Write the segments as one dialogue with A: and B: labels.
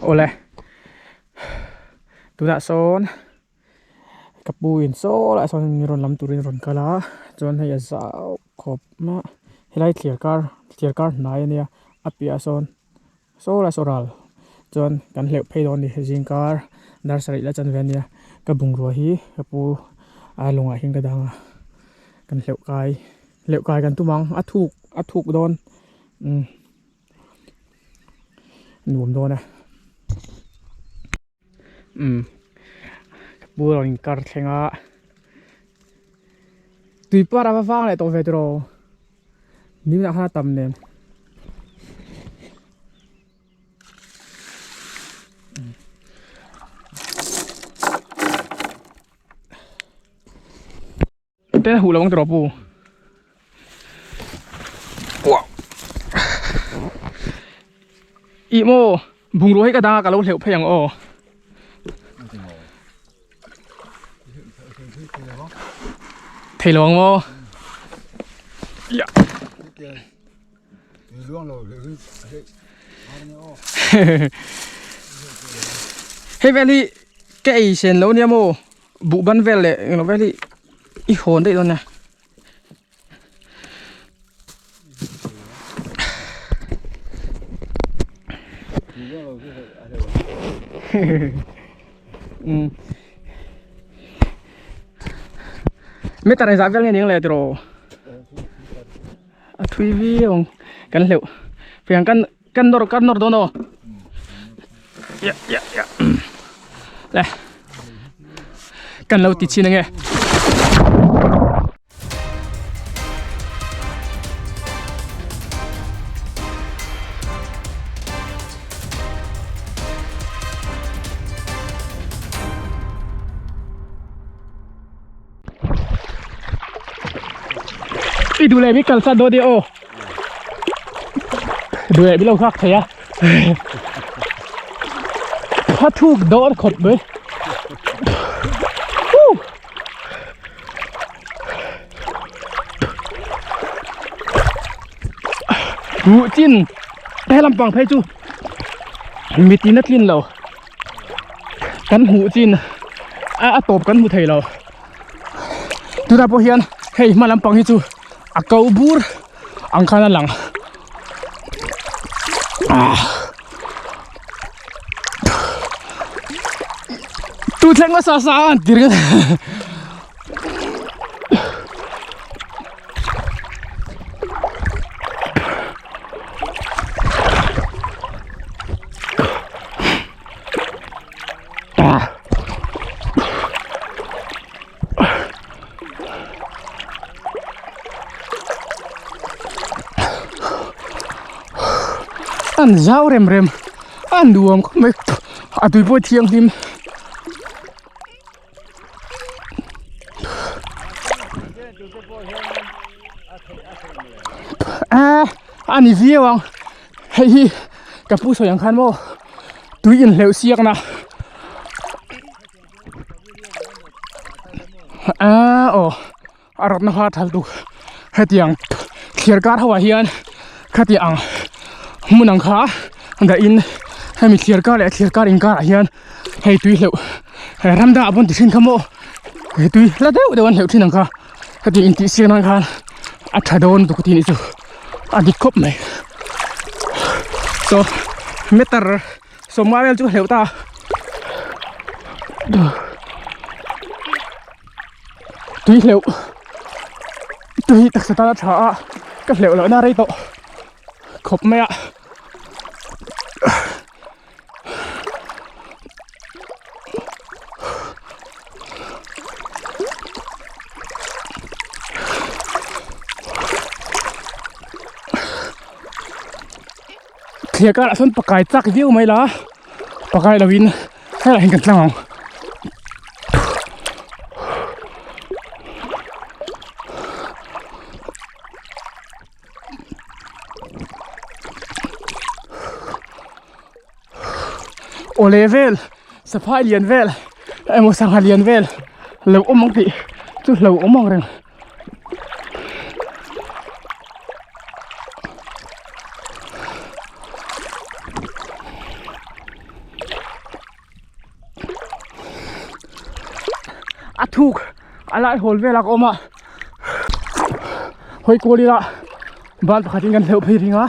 A: Awle tunah sawn ka pu in saw lai sawn min rawn lam turin a rawn kal a chuan hei a zau khawp a helai thliar kar thliar kar hnai ania a piahah sawn saw lai saw ral chuan kan hleuh phei dawn a ni zing kar dar sarih la chan ve ania ka bungrua hi ka pu a lungah hian ka dang a kan hleuh kai hleuh kai kan tum ang a thuk a thuk dawn umm. Nuam dawn e umm ka pu rawn in kar thleng a tui par a va vang leh tawh ve tiraw nimin ah khan a tam nen. Te hu lo ang tiraw pu. I maw bungrua hi ka dang a ka lo hleuh phei ang aw. Thei lo ang maw. Ya. Hei vel hi ka ei sen lo nia maw. Buh ban vel leh englo vel hi i hawn daih dawn nia. Meter engzah vel nge ni ang le tiraw? A thui viau ang kan hleuh piang kan kan nawr kan nawr dawn aw ya ya ya le kan lo ti chin ange. I duh leh mi kalsan dawn nia aw duh leh mi lo nghak thei a a thuk dawn khawp mai Ruh chin he lampang phei chu mitin a tlin lo kan hmuh chin a tawp kan hmu thei lo. Tunah pawh hian hei hma lampang hi chu a ko bur ang khan a lang tu thleng nasa sa an ti ringawt. An zau rem rem a nuam khawp mai a tui pawh thianghlim. A a ni viau ang hei hi ka pu sawi ang khan maw tui inhleuh siak na a aw a rawtna kha a thal tuk hetiang thliar kar ho ah hian khatiang ang hmun ang kha dah in hemi thliar kar leh thliar kar inkar ah hian hei tui hleuh ram dangah pawn ti thin kha maw he tui hla deuh deuh an hleuh thin ang kha hetiang intih siak nan khan a tha dawn lutuk tih chu a dik khawp mai so meter sawmnga vel chu hleuh ta tui hleuh tui taksa tan a tha a ka hleuh lohna rei tawh khawp mai a. Thliar karah sawn pakai chak viau mai la pakai lo in helaiah hian kan tlang ang. Awle vel saphai lian vel emaw sangha lian vel lo awm ang tih chu hlo awm ang reng. A thuk a lai hawl velah ka awm a hawi kual ila ban pakhat in kan hleuh phei ring a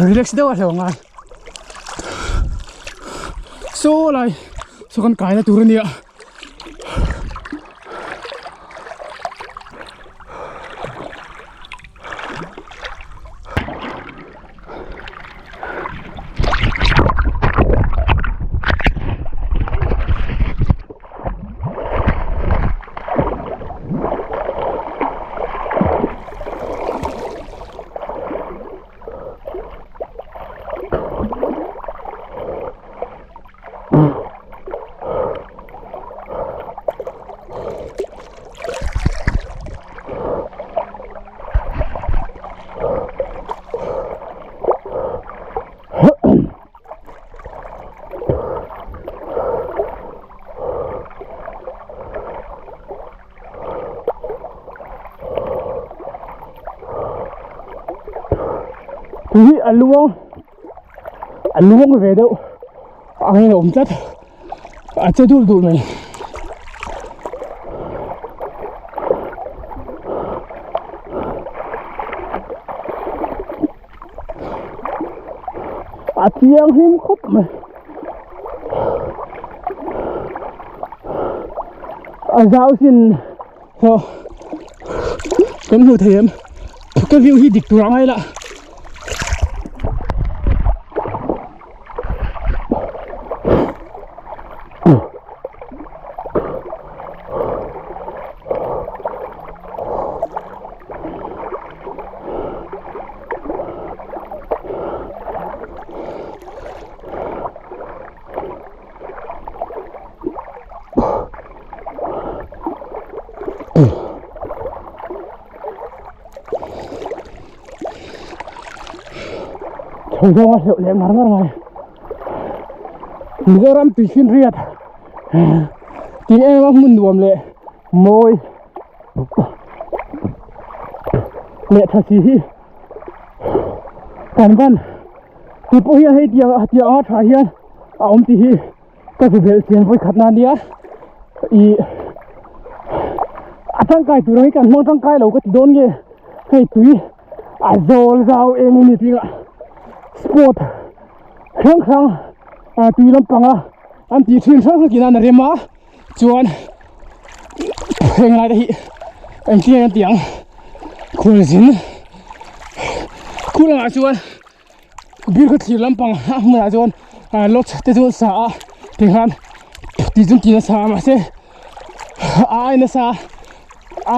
A: relax deuh a hleuh angai saw lai saw kan kaina tur a nia. Tui hi a luang a luang ve deuh ang in a awm tlat a che dul dul mai. A thianghlim khawp mai a zau sin haw kan hmu thei em ka view hi dik tur a ngai la. Chho zawnga hleuh leh ngar ngar mai Mizoram tuichhin riat tin em a hmun nuam leh mawi leh tha si hi kan van ti pawh hian hei tiang tiang anga tha hian a awm tih hi ka zu belh chian vawi khat na nia ih a tangkai tur ang hi kan hmang tangkai lo ka ti dawn nge hei tui a zawl zau eng emaw ni tingah sport hrang hrang ah tui lampanga an tih thin hrang hrang tihna an rem a chuan heng lai te hi engtin nge an tih ang khualzin khulangah chuan. Bir khaw thlir lampang a hmunah chuan ah lodge te chu an sa a tikhan tih chu an ti nasa a mahse a ai nasa a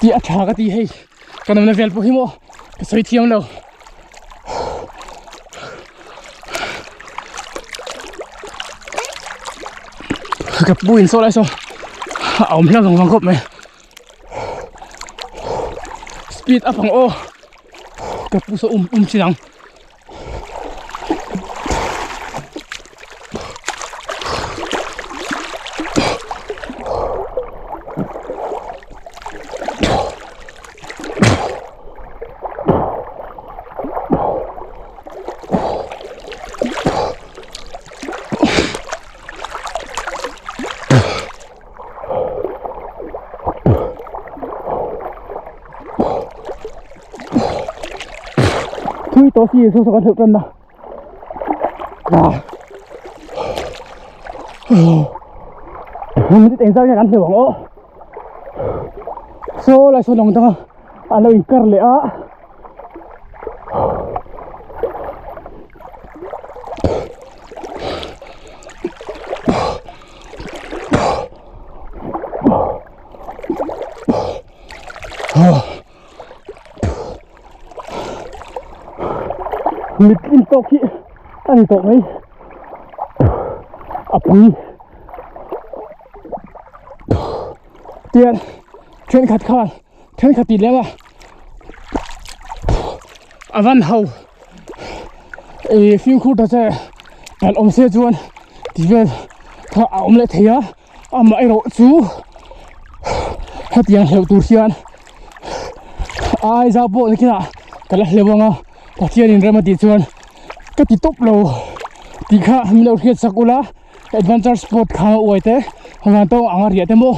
A: tih a tha ka ti hei ka nawmna vel pawh hi maw ka sawi thiam lo. Ka pu in saw lai saw a awm hlauh vang vang khawp mai speed up ang aw. Ka pu saw um um chin ang. Thui tawh si saw saw kan hleuh tan na minute engzat nge kan hleuh ang aw saw lai saw lawng danga a lo in kar leh a. Mit in tawk hi a ni tawh mai a pui tian thenkhat khan thenkhat tih lem a a van ho ih fimkhur ta che palh awm se chuan tih vel kha a awm leh thei a amah erawh chu hetiang hleuh tur hian Aizawl pawh nikinah ka la hleuh ang a Pathianin rem a tih chuan ka ti tawp lo tih kha min lo hriat sak ula adventure sport kha uai te. Vantawng anga riah te maw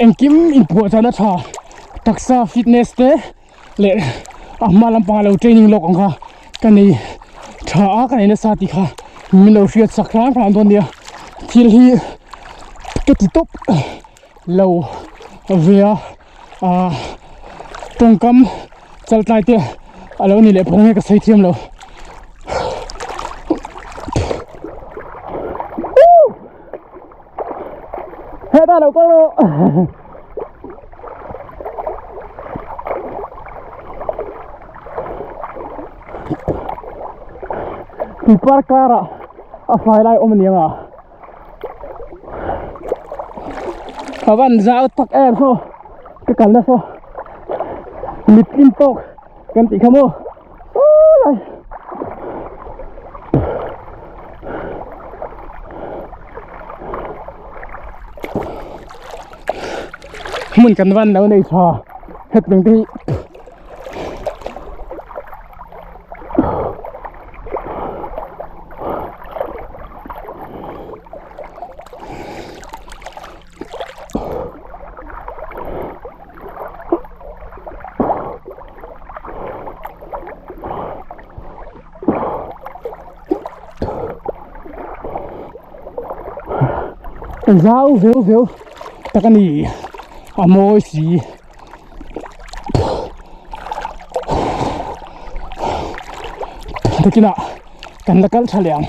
A: engkim inphuah chana tha taksa fitness te leh a hma lampanga lo training lawk ang kha ka nei tha a ka nei nasa tih kha min lo hriat sak hram hram dawn nia thil hi ka ti tawp lo ve a ah tawngkam chaltlai te a lo ni leh phawng nge ka sawi thiam lo. Hetah lo kal rawh. Tui par karah a fai lai awm a ni ang a. A van zau tak em saw ka kalna saw mit tlin tawk kan tih kha maw saw lai. Hmun kan van lo nei tha hetiang te hi Zau veu veu tak a ni a mawi si. Takinah kan la kal tha leh ang.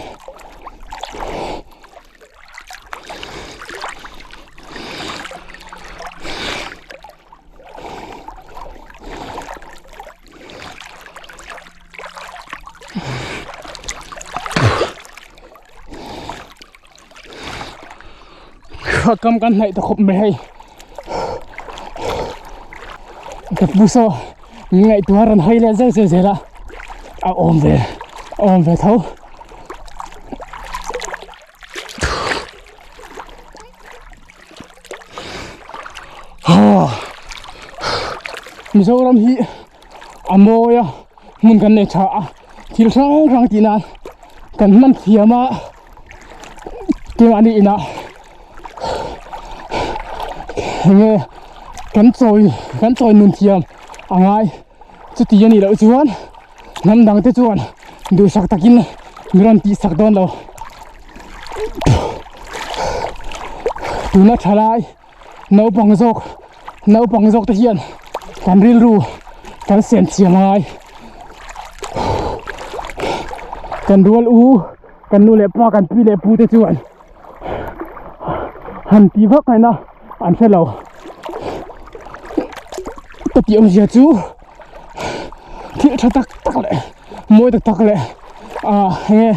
A: Kam kan hnaih ta khawp mai hei ka pu saw min ngaihtuah a rawn hawi leh zeuh zeuh zel a a awm ve a awm ve tho. Mizoram hi a mawi a hmun kan nei tha a thil hrang hrang tih nan kan hman thiam a keimahni inah enge kan chawi kan chawi nun thiam a ngai chuti a nih loh chuan hnam dang te chuan duhsak takin min rawn tih sak dawn lo tuna thalai naupang zawk naupang zawk te hian kan rilru kan siam thiam a ngai kan rual u kan nu leh pa kan pi leh pu te chuan han ti vak ngaihna an hre lo ka tih awmzia chu thil tha tak tak leh mawi tak tak leh ah enge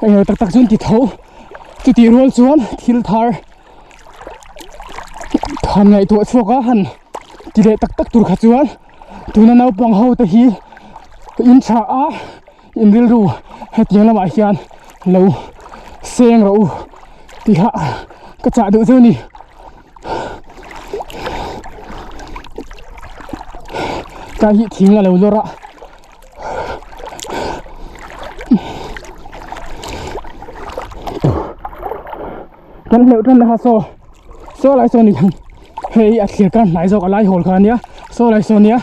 A: englo tak tak chu an ti tho chutih rual chuan thil thar han ngaihtuah chhuak a han ti leh tak tak tur kha chuan tuna naupang ho te hi in tha a in rilru hetiang lamah hian lo seng rawh u tih ah ka chah deuh zeuh a ni. Tlai hi thing a lo lawr a kan hleuh tan na saw saw lai saw ni thang hei a thlir kar hnai zawk a lai hawl kha ania saw lai saw nia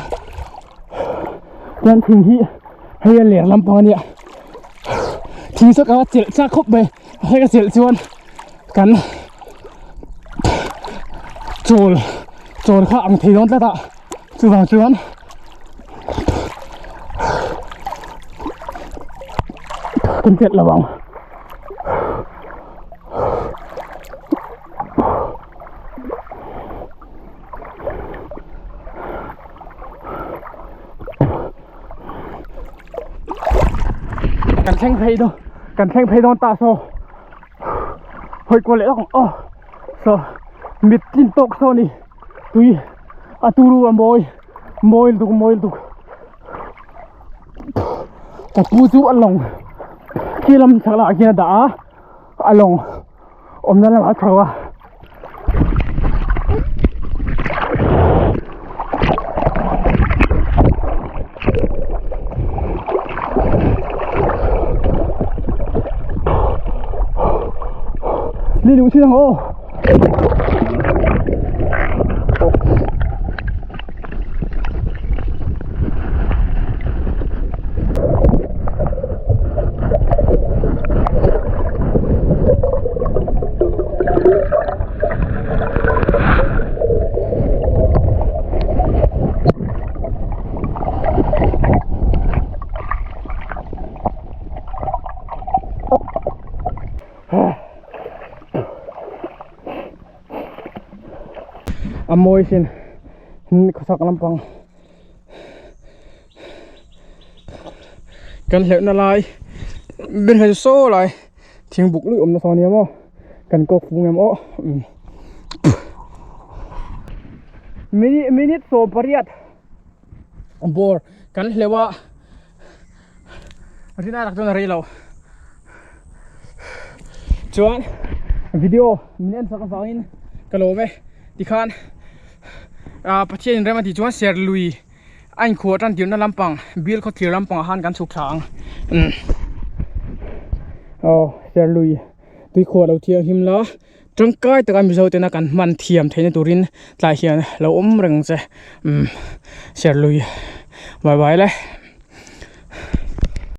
A: chuan thing hi hei a ler lampang ania thing saw ka chelh chak khawp mai hei ka chelh chuan kan chawl chawl kha ang thei dawn tlat a chuvang chuan kan chelh lo ang. Kan thleng phei dawn kan thleng phei dawn ta saw hawi kual leh lawk ang aw saw mit tlin tawk saw a ni tui a turu a mawi mawi lutuk mawi lutuk. Ka pu chu a lawng khi lam chhak lamah khian a dah a a lawng awmna lamah a chho a. Ni luh chin ang aw. A mawi sin khawchhak lampang kan hleuhna lai ber hi saw lai thing buk luih awmna sawn a nia maw kan kawk fung em aw minute minute 18 bawr kan hleuh a rinai tak chuan a rei lo chuan video min en sak avangin ka lawm e tikhan ah Pathian in rem a tih chuan Serlui a inkhuah tan tirna lampang bial khaw thlir lampangah khan kan chhuk thla ang umm aw Serlui tuikhuah lo thianghlim la. Tangkai taka Mizo tena kan hman thiam theihna turin tlai hian lo awm reng che umm Serlui bye bye le.